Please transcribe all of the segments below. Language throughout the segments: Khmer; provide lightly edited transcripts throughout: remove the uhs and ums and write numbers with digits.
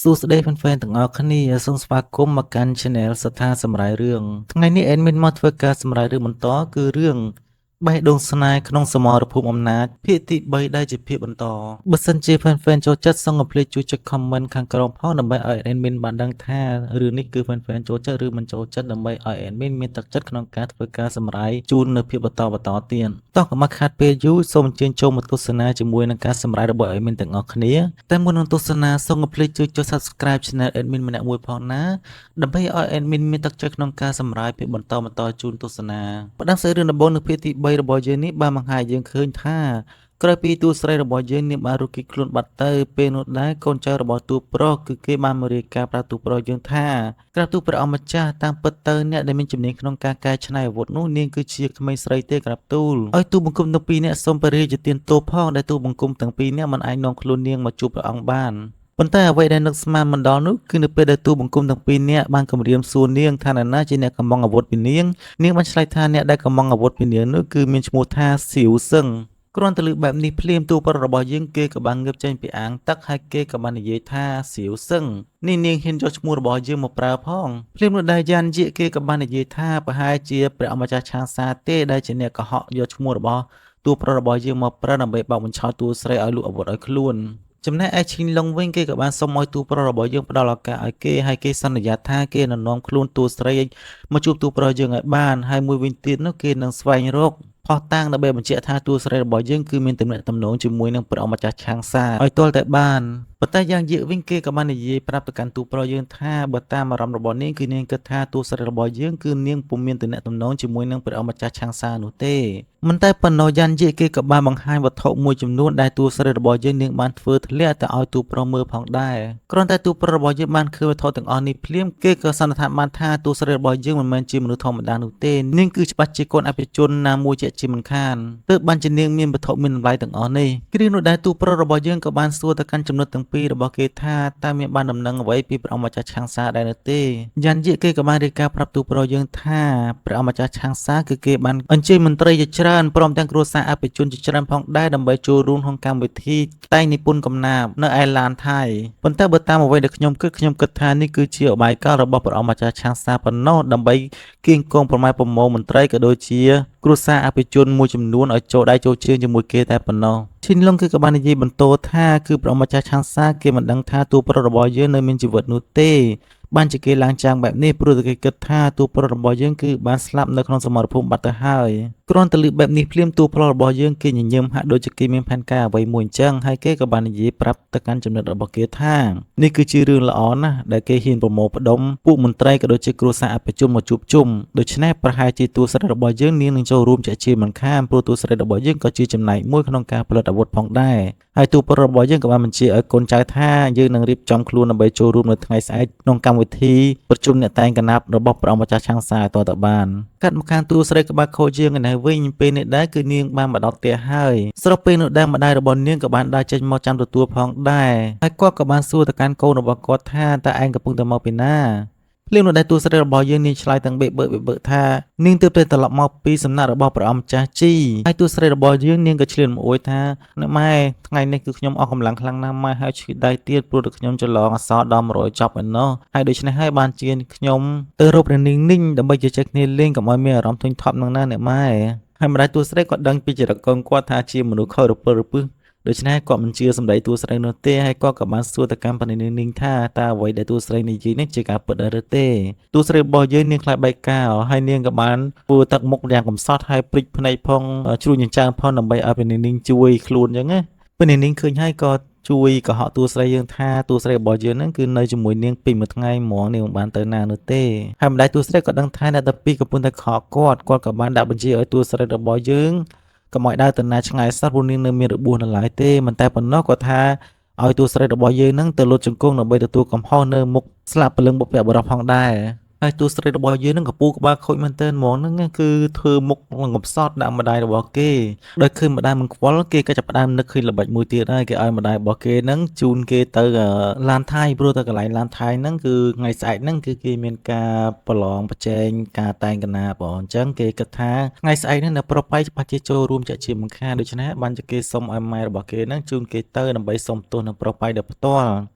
សួស្តី fan ៗទាំងអស់គ្នាសូមស្វាគមន៍មកកាន់ Channel សថាសម្រាយរឿងថ្ងៃនេះ admin មកធ្វើការសម្រាយរឿងបន្តគឺរឿងបេះដូងស្នេហ៍ក្នុងសមរភូមិអំណាចភាគទី3ដែលជាភាគបន្តបើសិនជា fan ៗចូលចិត្តសូមកុំភ្លេចជួយចុច comment ខាងក្រោមផងដើម្បីឲ្យ admin បានដឹងថារឿងនេះគឺ fan ៗចូលចិត្តឬមិនចូលចិត្តដើម្បីឲ្យ admin មានទឹកចិត្តក្នុងការធ្វើការសម្រាយជូននៅភាគបន្តបន្តទៀតតោះកុំឲ្យខាតពេលយូរសូមអញ្ជើញចូលមកទស្សនាជាមួយនឹងការសម្រាយរបស់ admin ទាំងអស់គ្នាតែមុននឹងទស្សនាសូមកុំភ្លេចជួយចុច subscribe channel admin ម្នាក់មួយផងណាដើម្បីឲ្យ admin មានទឹកចិត្តក្នុងការសម្រាយភាគបន្តបន្តជូនទស្សនាផ្ដាំសាច់រឿងដំបូងនៅភាគទី3របស់យើងនេះបានបង្ហាញយើងឃើញថាក្រោយពីតួស្រីរបស់យើងនាងបានរត់គេចខ្លួនបាត់ទៅពេលនោះដែរកូនចៅរបស់តួប្រុសគឺគេបានមករាយការណ៍ប្រាប់តួប្រុសយើងថាក្រាបទូលព្រះអង្គម្ចាស់តាមពិតទៅអ្នកដែលមានជំនាញក្នុងការកែច្នៃអាវុធនោះនាងគឺជាក្មេងស្រីទេក្រាបទូលឲ្យទូលបង្គំទាំងពីរនាក់សូមព្រះរាជទានទោសផងដែលទូលបង្គំទាំងពីរនាក់មិនអាចនាំខ្លួននាងមកជួបព្រះអង្គបានប៉ុន្តែអ្វីដែលនឹកស្មានមិនដល់នោះគឺនៅពេលដែលទូលបង្គំទាំងពីរនាក់បានគំរាមសួរនាងថានរណាជាអ្នកកំងអាវុធពីនាងនាងបានឆ្លើយថាអ្នកដែលកំងអាវុធពីនាងនោះគឺមានឈ្មោះថាសៀវសឹងគ្រាន់តែឮបែបនេះភ្លាមតួប្រុសរបស់យើងគេក៏បានងើបចេញពីអាងទឹកហើយគេក៏បាននិយាយថាសៀវសឹងនេះនាងហ៊ានយកឈ្មោះរបស់យើងមកប្រើផងភ្លាមនោះដែរយ៉ានយៀកគេក៏បាននិយាយថាប្រហែលជាព្រះអម្ចាស់ឆាងសាទេដែលជាអ្នកកុហកយកឈ្មោះរបស់តួប្រុសរបស់យើងមកប្រើដើម្បីបោកបញ្ឆោតតួស្រីឲ្យលក់អាវុធឲ្យខ្លួនចំណែកឯឈីងឡុងវិញគេក៏បានសុំឲ្យតួប្រុសរបស់យើងផ្ដល់ឱកាសឲ្យគេហើយគេសន្យាថាគេនឹងនាំខ្លួនតួស្រីមកជួបតួប្រុសយើងឲ្យបានហើយមួយវិញទៀតនោះគេនឹងស្វែងរកភស្តុតាងដើម្បីបញ្ជាក់ថាតួស្រីរបស់យើងគឺមានទំនាក់ទំនងជាមួយនឹងព្រះអង្គម្ចាស់ឆាងសាឲ្យទាល់តែបានប៉ុន្តែយ៉ាងយៀកវិញគេក៏បាននិយាយប្រាប់ទៅកាន់តួប្រុសយើងថាបើតាមអារម្មណ៍របស់នាងគឺនាងគិតថាតួស្រីរបស់យើងគឺនាងពុំមានទំនាក់ទំនងជាមួយនឹងព្រះអង្គម្ចាស់ឆាងសានោះទេមិនតែប៉ុណ្ណោះយ៉ានយៀកគេក៏បានបង្ហាញវត្ថុមួយចំនួនដែលតួស្រីរបស់យើងនាងបានធ្វើធ្លាក់ទៅឲ្យតួប្រុសមើលផងដែរគ្រាន់តែតួប្រុសរបស់យើងបានឃើញវត្ថុទាំងអស់នេះភ្លាមគេក៏សន្និដ្ឋានបានថាតួស្រីរបស់យើងមិនមែនជាមនុស្សធម្មតានោះទេនាងគឺច្បាស់ជាកូនអភិជនណាមួយជាជាមិនខានទើបបានជានាងមានវត្ថុមានតម្លៃទាំងអស់នេះគ្រានោះដែរតួប្រុសរបស់យើងក៏បានសួរទៅកាន់ចំណុចទាំងពីររបស់គេថាតើមានបានដំណឹងអ្វីពីព្រះអង្គម្ចាស់ឆាងសាដែរនៅទេយ៉ានយៀកគេក៏បានរាយការណ៍ប្រាប់តួប្រុសយើងថាព្រះអង្គម្ចាស់ឆាងសាគឺគេបានអញ្ជើញមន្ត្រីជាច្រើនព្រមទាំងគ្រួសារអភិជនជាច្រើនផងដែរដើម្បីចូលរួមក្នុងកម្មវិធីតែងនិពន្ធកំណាព្យនៅឯឡានថៃប៉ុន្តែបើតាមអ្វីដែលខ្ញុំគិតខ្ញុំគិតថានេះគឺជាឧបាយកលរបស់ព្រះអង្គម្ចាស់ឆាងសាប៉ុណ្ណោះដើម្បីគៀងគងប្រម៉ែប្រមូលមន្ត្រីក៏ដូចជាគ្រួសារអភិជនមួយចំនួនឲ្យចូលដៃចូលជើងជាមួយគេតែប៉ុណ្ណោះឈិនឡុងគឺក៏បាននិយាយបន្តថាគឺព្រះអង្គម្ចាស់ឆាងសាគេមិនដឹងថាតួប្រុសរបស់យើងនៅមានជីវិតនោះទេបានជាគេឡើងចាំងបែបនេះព្រោះតែគេគិតថាតួប្រុសរបស់យើងគឺបានស្លាប់នៅក្នុងសមរភូមិបាត់ទៅហើយគ្រាន់តែឮបែបនេះភ្លាមតួប្រុសរបស់យើងគេញញឹមហាក់ដូចជាគេមានផែនការអ្វីមួយអញ្ចឹងហើយគេក៏បាននិយាយប្រាប់ទៅកាន់ចំណិតរបស់គេថានេះគឺជារឿងល្អណាស់ដែលគេហ៊ានប្រមូលផ្ដុំពួកមន្ត្រីក៏ដូចជាគ្រួសារអភិជនមកជួបជុំដូច្នេះប្រហែលជាតួស្រីរបស់យើងនាងនឹងចូលរួមជាជាមិនខានព្រោះតួស្រីរបស់យើងក៏ជាចំណែកមួយក្នុងការផលិតអាវុធផងដែរហើយតួប្រុសរបស់យើងក៏បានបញ្ជាឲ្យកូនចៅថាយើងនឹងរៀបចំខ្លួនដើម្បីចូលរួមនៅថ្ងៃស្អែកក្នុងកម្មវិធីប្រជុំអ្នកតែងកណាប់របស់ព្រះអង្គម្ចាស់ឆាងសាឲ្យតទៅបានកាត់មកខាងតួស្រីក្បាលខូចយើងឯនេះវិញពេលនេះដែរគឺនាងបានមកដល់ផ្ទះហើយស្របពេលនោះដែរម្ដាយរបស់នាងក៏បានដើរចេញមកចាំទទួលផងដែរហើយគាត់ក៏បានសួរទៅកាន់កូនរបស់គាត់ថាតើឯងកំពុងតែមកពីណាភ្លាមនោះដែរតួស្រីរបស់យើងនាងឆ្លើយទាំងបេបើកបេបើកថានាងទើបតែត្រឡប់មកពីសំណាក់របស់ព្រះអង្គម្ចាស់ជីហើយតួស្រីរបស់យើងនាងក៏ឆ្លៀនមកអួយថាអ្នកម៉ែថ្ងៃនេះគឺខ្ញុំអស់កម្លាំងខ្លាំងណាស់ម៉ែហើយឈឺដៃទៀតព្រោះតែខ្ញុំច្រឡងអក្សរដល់100ចប់ឯណោះហើយដូច្នេះហើយបានជាខ្ញុំទៅរកព្រះនាងនីងដើម្បីជជែកគ្នាលេងកុំឲ្យមានអារម្មណ៍ធុញថប់នឹងណាអ្នកម៉ែហើយម្ដាយតួស្រីក៏ដឹងពីចរិតកូនគាត់ថាជាមនុស្សខូចរពើរពឹសដូច្នេះគាត់មិនជឿសម្ដីតួស្រីនោះទេហើយគាត់ក៏បានសួរទៅកាន់ប៉នីនាងថាតើអ្វីដែលតួស្រីនិយាយនេះជាការពិតដែរឬទេតួស្រីរបស់យើងនាងខ្លាចបែកកោហើយនាងក៏បានធ្វើទឹកមុខយ៉ាងកំសត់ហើយព្រិចភ្នែកផងជ្រួញចិញ្ចើមផងដើម្បីឲ្យប៉នីនាងជួយខ្លួនអញ្ចឹងណាប៉នីនាងឃើញហើយក៏ជួយកុហកតួស្រីយើងថាតួស្រីរបស់យើងហ្នឹងគឺនៅជាមួយនាងពីមួយថ្ងៃហ្មងនាងមិនបានទៅណានោះទេហើយម្ដាយតួស្រីក៏ដឹងថាអ្នកតាពីរកំពុងតែខកគាត់គាត់ក៏បានដាក់បញ្ជាឲ្យតួស្រីរបស់យើងកុំឲ្យដើរទៅណាឆ្ងាយសោះព្រោះនាងនៅមានរបួសនៅឡើយទេមិនតែប៉ុណ្ណោះគាត់ថាឲ្យតួស្រីរបស់យើងហ្នឹងទៅលុតជង្គង់ដើម្បីទទួលកំហុសនៅមុខស្លាកព្រលឹងបុព្វបុរសផងដែរហើយតួស្រីរបស់យើងហ្នឹងកពូក្បាលខូចមែនទែនហ្មងហ្នឹងគឺធ្វើមុខនឹងកំសត់ដាក់ម្ដាយរបស់គេដោយឃើញម្ដាយមិនខ្វល់គេក៏ចាប់ផ្ដើមនឹកឃើញល្បិចមួយទៀតហើយគេឲ្យម្ដាយរបស់គេហ្នឹងជូនគេទៅឡានថៃព្រោះតែកន្លែងឡានថៃហ្នឹងគឺថ្ងៃស្អែកហ្នឹងគឺគេមានការប្រឡងប្រជែងការតែងកណាបងអញ្ចឹងគេគិតថាថ្ងៃស្អែកហ្នឹងនៅប្រុសបៃច្បាស់ជាចូលរួមជាជាមិនខានដូច្នេះបានជាគេសុំឲ្យម៉ែរបស់គេហ្នឹងជូនគេទៅដើម្បីសុំទោសនឹងប្រុសបៃដោយផ្ទាល់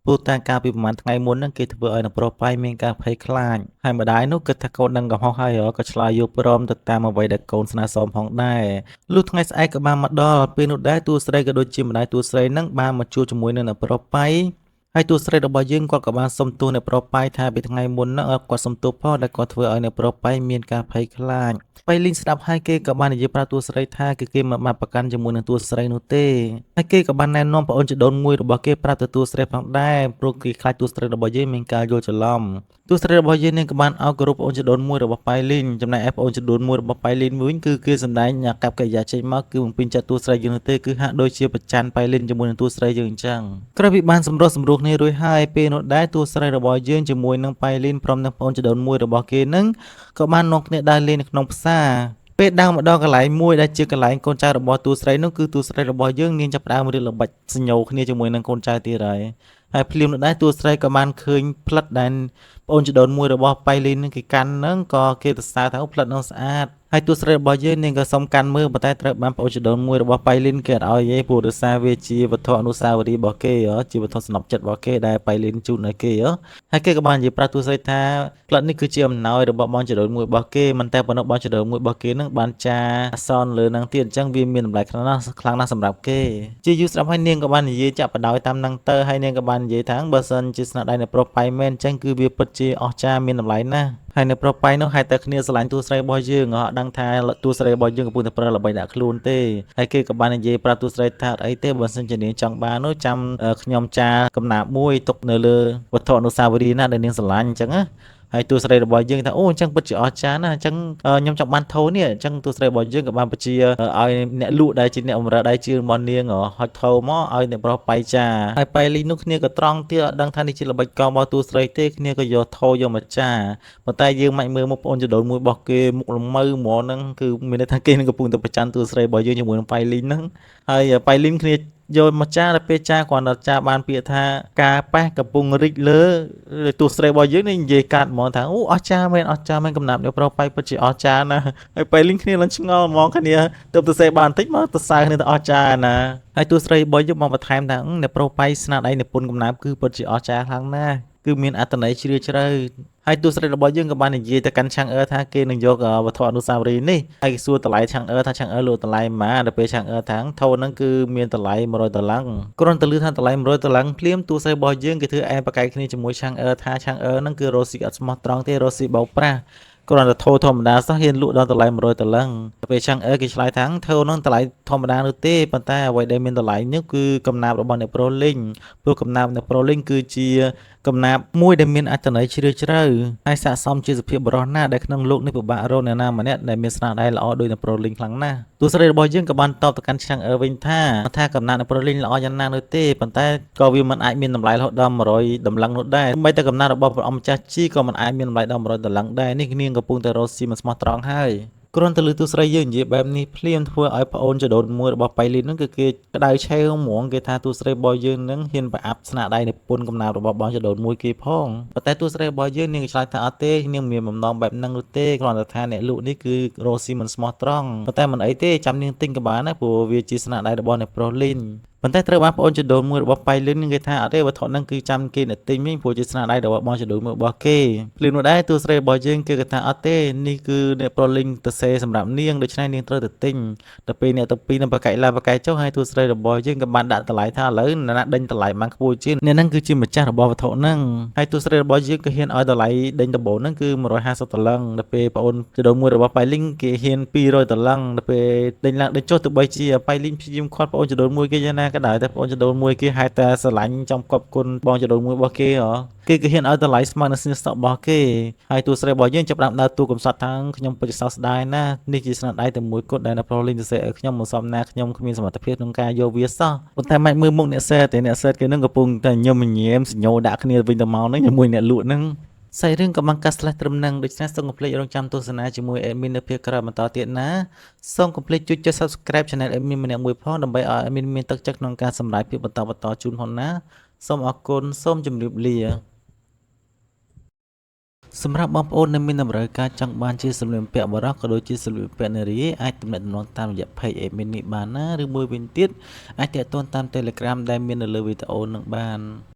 ព្រោះតែកាលពីប្រហែលថ្ងៃមុនហ្នឹងគេធ្វើឲ្យអ្នកប្រុសប៉ៃមានការភ័យខ្លាចហើយម្ដាយនោះគិតថាកូនដឹងកំហុសហើយក៏ឆ្លើយយកព្រមទៅតាមអ្វីដែលកូនស្នើសុំផងដែរលុះថ្ងៃស្អែកក៏បានមកដល់ពេលនោះដែរតួស្រីក៏ដូចជាម្ដាយតួស្រីហ្នឹងបានមកជួបជាមួយនឹងអ្នកប្រុសប៉ៃហើយតួស្រីរបស់យើងគាត់ក៏បានសុំទោសអ្នកប្រុសប៉ៃថាពីថ្ងៃមុនហ្នឹងគាត់សុំទោសផងដែលគាត់ធ្វើឲ្យអ្នកប្រុសប៉ៃមានការភ័យខ្លាចប៉ៃលីងស្ដាប់ហើយគេក៏បាននិយាយប្រាប់តួស្រីថាគឺគេមិនបានប្រកាន់ជាមួយនឹងតួស្រីនោះទេហើយគេក៏បានណែនាំប្អូនជីដូនមួយរបស់គេប្រាប់ទៅតួស្រីផងដែរព្រោះគេខ្លាចតួស្រីរបស់យើងមានការយល់ច្រឡំតួស្រីរបស់យើងនឹងក៏បានឲ្យគោរពប្អូនជីដូនមួយរបស់ប៉ៃលីនចំណែកឯប្អូនជីដូនមួយរបស់ប៉ៃលីនវិញគឺគេសម្ដែងអាកប្បកិរិយាចេញមកគឺបំពេញចិត្តតួស្រីយើងនោះទេគឺហាក់ដូចជាប្រច័នប៉ៃលីនជាមួយនឹងតួស្រីយើងអញ្ចឹងក្រោយពីបានសម្រុះសម្រួលគ្នារួចហើយពេលនោះដែរតួស្រីរបស់យើងជាមួយនឹងប៉ៃលីនព្រមទាំងប្អូនជីដូនមួយរបស់គេនឹងក៏បាននាំគ្នាដើរលេងនៅក្នុងផ្សារពេលដើរមកដល់កន្លែងមួយដែលជាកន្លែងកូនចៅរបស់តួស្រីនោះគឺតួស្រីរបស់យើងនាងចាប់ផ្ដើមរៀបល្បិចសញ្ញោគ្នាជាមួយនឹងកូនចៅទៀតហើយហើយភ្លាមនោះដែរតួស្រីក៏បានឃើញផ្លិតដែលប្អូនជីដូនមួយរបស់ប៉ៃលីននឹងគេកាន់ហ្នឹងក៏គេសរសើរថាផ្លិតហ្នឹងស្អាតហើយតួស្រីរបស់យើងនាងក៏សុំកាន់មើលប៉ុន្តែត្រូវបានប្អូនជីដូនមួយរបស់ប៉ៃលីនគេអត់ឲ្យទេព្រោះដោយសារវាជាវត្ថុអនុស្សាវរីយ៍របស់គេជាវត្ថុសំណប់ចិត្តរបស់គេដែលប៉ៃលីនជូនឲ្យគេហើយគេក៏បាននិយាយប្រាប់តួស្រីថាផ្លិតនេះគឺជាអំណោយរបស់បងជីដូនមួយរបស់គេមិនតែប៉ុណ្ណោះបងជីដូនមួយរបស់គេនឹងបានចាអសនលើនឹងទៀតអញ្ចឹងវាមានតម្លៃខ្លាំងណាស់ខ្លាំងណាស់សម្រាប់គេជាយូរស្រាប់ហើយនាងក៏បាននិយាយចាក់បដោយតាមនឹងទៅហើយនាងក៏បាននិយាយថាបើសិនជាស្នាដៃនៅប្រុសប៉ៃមែនអញ្ចឹងគឺវាពិតជាអស្ចារ្យមានតម្លៃណាស់ហើយនៅប្រុសប៉ៃនោះហេតុតែគ្នាស្រឡាញ់តួស្រីរបស់យើងអត់ដឹងថាតួស្រីរបស់យើងកំពុងតែប្រើល្បិចដាក់ខ្លួនទេហើយគេក៏បាននិយាយប្រាប់តួស្រីថាអត់អីទេបើសិនជានាងចង់បាននោះចាំខ្ញុំចាកំណាបមួយទុកនៅលើវត្ថុអនុស្សាវរីយ៍ណាដែលនាងស្រឡាញ់អញ្ចឹងណាហើយតួស្រីរបស់យើងថាអូអញ្ចឹងពិតជាអស្ចារ្យណាស់អញ្ចឹងខ្ញុំចង់បានថូនេះអញ្ចឹងតួស្រីរបស់យើងក៏បានបញ្ជាឲ្យអ្នកលក់ដែលជាអ្នកបម្រើដៃជើងរបស់នាងហុចថូមកឲ្យអ្នកប្រុសប៉ៃចាហើយប៉ៃលីនោះគ្នាក៏ត្រង់ទៀតអត់ដឹងថានេះជាល្បិចកលរបស់តួស្រីទេគ្នាក៏យកថូយកមកចាប៉ុន្តែយើងមិនមើលមុខប្អូនចដូនមួយរបស់គេមុខល្មៅហ្មងហ្នឹងគឺមានន័យថាគេនឹងកំពុងតែប្រច័នតួស្រីរបស់យើងជាមួយនឹងប៉ៃលីនហ្នឹងហើយប៉ៃលីនគ្នាយកមកចាដល់ពេលចាគ្រាន់តែចាបានពាក្យថាការប៉េះកំពុងរិចលើតួស្រីរបស់យើងនេះនិយាយកាត់ហ្មងថាអូអស្ចារ្យមែនអស្ចារ្យមែនកំណាប់នេះប្រុសប៉ៃពិតជាអស្ចារ្យណាស់ហើយប៉ៃលីនគ្នាឡើងឆ្ងល់ហ្មងគ្នាទៅទៅសេបានបន្តិចមកទៅសើគ្នាទៅអស្ចារ្យណាហើយតួស្រីរបស់យើងមកបន្ថែមថាអ្នកប្រុសប៉ៃស្នាដៃនិពន្ធកំណាប់គឺពិតជាអស្ចារ្យខ្លាំងណាស់គឺមានអត្ថន័យជ្រាលជ្រៅហើយតួស្រីរបស់យើងក៏បាននិយាយទៅកាន់ឆាងអឺថាគេនឹងយកវត្ថុអនុស្សាវរីយ៍នេះហើយគេសួរតម្លៃឆាងអឺថាឆាងអឺលក់តម្លៃប៉ុន្មានដល់ពេលឆាងអឺថាថូហ្នឹងគឺមានតម្លៃ100ដុល្លារគ្រាន់តែឮថាតម្លៃ100ដុល្លារភ្លាមតួស្រីរបស់យើងគេធ្វើអែបកែគ្នាជាមួយឆាងអឺថាឆាងអឺហ្នឹងគឺរស់ស៊ីអត់ស្មោះត្រង់ទេរស់ស៊ីបោកប្រាស់គ្រាន់តែថូធម្មតាសោះហ៊ានលក់ដល់តម្លៃ100ដុល្លារពេលឆាងអឺគេឆ្លើយថាថូហ្នឹងតម្លៃធម្មតានោះទេប៉ុន្តែអ្វីដែលមានតម្លៃនេះគឺកំណាព្យរបស់អ្នកប្រុសលីងព្រោះកំណាព្យអ្នកប្រុសលីងគឺជាកំណាព្យមួយដែលមានអត្ថន័យជ្រាលជ្រៅហើយស័ក្តិសមជាសុភាពបុរសណាស់ដែលក្នុងលោកនេះពិបាករកអ្នកណាម្នាក់ដែលមានស្នាដៃល្អដូចអ្នកប្រុសលីងខ្លាំងណាស់តួស្រីរបស់យើងក៏បានតបទៅកាន់ឆាងអឺវិញថាកំណាព្យអ្នកប្រុសលីងល្អយ៉ាងណានោះទេប៉ុន្តែក៏វាមិនអាចមានតម្លៃរហូតដល់100តម្លឹងនោះដែរសូម្បីតែកំណាព្យរបស់ព្រះអង្គម្ចាស់ជីក៏មិនអាចមានតម្លៃដល់100តម្លឹងដែរនេះនាងកំពុងតែរកស៊ីមិនស្មោះត្រង់ហើយគ្រាន់តែឮតួស្រីយើងនិយាយបែបនេះភ្លាមធ្វើឲ្យប្អូនចដូនមួយរបស់ប៉ៃលីនហ្នឹងគឺគេក្តៅឆេវហ្មងគេថាតួស្រីរបស់យើងហ្នឹងហ៊ានប្រអាប់ស្នាដៃនិពន្ធកំណាព្យរបស់បងចដូនមួយគេផងប៉ុន្តែតួស្រីរបស់យើងនាងឆ្លើយថាអត់ទេនាងមានបំណងបែបហ្នឹងនោះទេគ្រាន់តែថាអ្នកលក់នេះគឺរកស៊ីមិនស្មោះត្រង់ប៉ុន្តែមិនអីទេចាំនាងទិញក៏បានដែរព្រោះវាជាស្នាដៃរបស់អ្នកប្រុសលីនប៉ុន្តែត្រូវបានប្អូនចដូនមួយរបស់ប៉ៃលិនគេថាអត់ទេវត្ថុហ្នឹងគឺចាំគេអ្នកទិញវិញព្រោះជាស្នាដៃរបស់បងចដូនមួយរបស់គេភ្លាមនោះដែរតួស្រីរបស់យើងគេក៏ថាអត់ទេនេះគឺអ្នកប្រុសលីងទៅសេសម្រាប់នាងដូច្នេះនាងត្រូវទៅទិញដល់ពេលអ្នកទៅពីរនឹងបកែឡាបកែចុះហើយតួស្រីរបស់យើងក៏បានដាក់តម្លៃថាឥឡូវអ្នកណាដេញតម្លៃបានខ្ពស់ជាងអ្នកហ្នឹងគឺជាម្ចាស់របស់វត្ថុហ្នឹងហើយតួស្រីរបស់យើងក៏ហ៊ានឲ្យតម្លៃដេញដំបូងហ្នឹងគឺ150ដុល្លារដល់ពេលប្អូនចដូនមួយរបស់ប៉ៃលីងគេហ៊ាន200ដុល្លារដល់ពេលដេញឡើងដេញចុះទោះបីជាប៉ៃលីងព្យាយាមខាត់ប្អូនចដូនមួយគេយ៉ាងណាក៏ដោយតែប្អូនចដូនមួយគេហេតុតែស្រឡាញ់ចង់គប់គុណបងចដូនមួយរបស់គេហ៎គេក៏ហ៊ានឲ្យតម្លៃស្មើនឹងស្នាសក់របស់គេហើយតួស្រីរបស់យើងចាប់ផ្ដើមដើរតួកំសត់ថាខ្ញុំពិតជាសោកស្ដាយណាស់នេះជាស្នាដៃតែមួយគត់ដែលនៅប្រុសលីងសរសេរឲ្យខ្ញុំមិនសមណាខ្ញុំគ្មានសមត្ថភាពក្នុងការយកវាសោះប៉ុន្តែមិនមើលមុខអ្នកសេតទេអ្នកសេតគេនឹងកំពុងតែញឹមញែមសញ្ញោដាក់គ្នាវិញទៅមកហ្នឹងជាមួយអ្នកលក់ហ្នឹងសាច់រឿងក៏បានកាត់ស្លេះត្រឹមនឹងដូច្នេះសូមកុំភ្លេចរងចាំទស្សនាជាមួយ admin នៅភាគក្រោយបន្តទៀតណាសូមកុំភ្លេចចុច Subscribe Channel admin ម្នាក់មួយផងដើម្បីឲ្យ admin មានទឹកចិត្តក្នុងការសម្រាយភាពបន្តបន្តជូនផងណាសូមអរគុណសូមជម្រាបលាសម្រាប់បងប្អូនដែលមានតម្រូវការចង់បានជាសម្លៀកបំពាក់បុរសក៏ដូចជាសម្លៀកបំពាក់នារីអាចទំនាក់ទំនងតាមរយៈ Page admin នេះបានណាឬមួយវិញទៀតអាចទាក់ទងតាម Telegram ដែលមាននៅលើវីដេអូនឹងបាន។